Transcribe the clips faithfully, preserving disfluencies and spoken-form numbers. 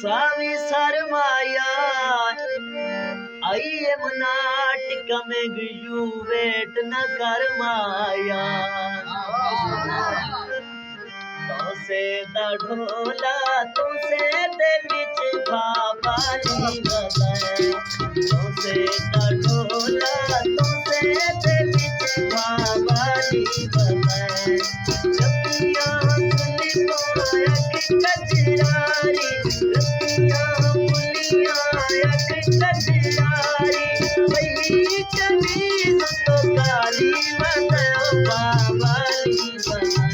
ساوی سرمایہ، I am not coming, you wait نہ کر مایا۔ توسے دا ڈھولا، توسے دے وچ بابالی وزن۔ توسے دا ڈھولا، توسے دے وچ بابالی وزن۔ رتیاں سنی پارک کجراری، رتیاں بلیاں اکھ کجراری، پئی قمیض توں کالی وزن، بابالی وزن۔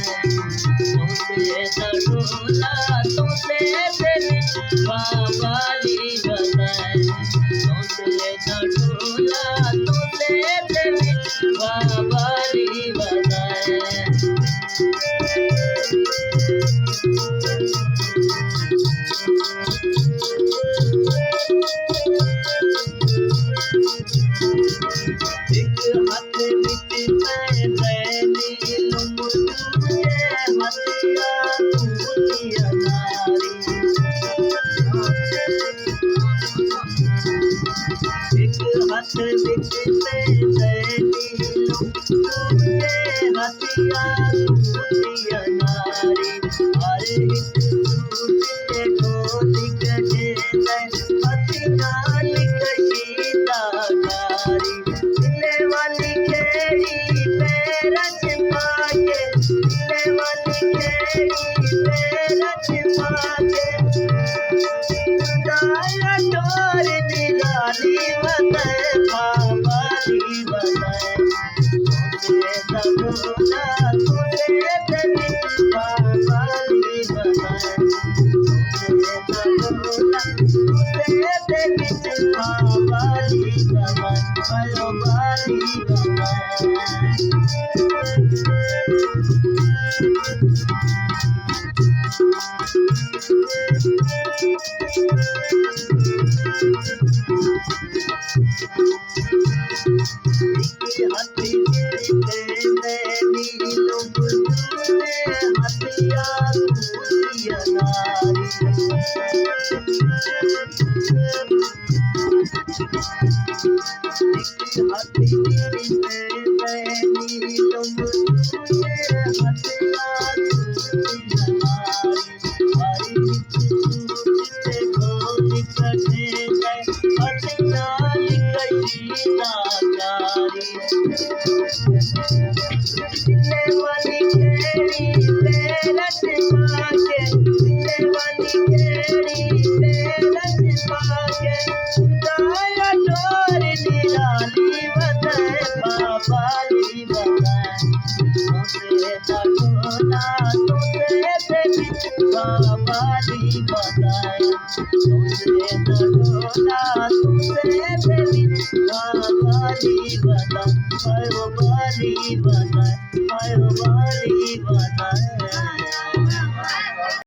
توسے دا ڈھولا، توسے دے وچ بابالی وزن۔ توسے دا ڈھولا، توسے دے وچ بابالی وزن۔ ہک ہتھ وچ پیندے نیلم، ݙوجھے ہتھ آ موتی اناری۔ ہک ہتھ وچ پیندے نیلم، ݙوجھے ہتھ آ موتی اناری۔ ہر ہک سوٹ تے ڈھول کڈھیندے، ہتھ نال کشیدا کاری۔ ٻلے والی کھیڑی پیراں چ پا کے، ٻلے والی کھیڑی پیراں چ پا کے۔ ݙایا ڈور نرالی وزن، بابالی وزن۔ توسے دا ڈھولا، توسے دے وچ بابالی وزن۔ توسے دا ڈھولا، توسے دے وچ بابالی وزن۔ بابالی وزن۔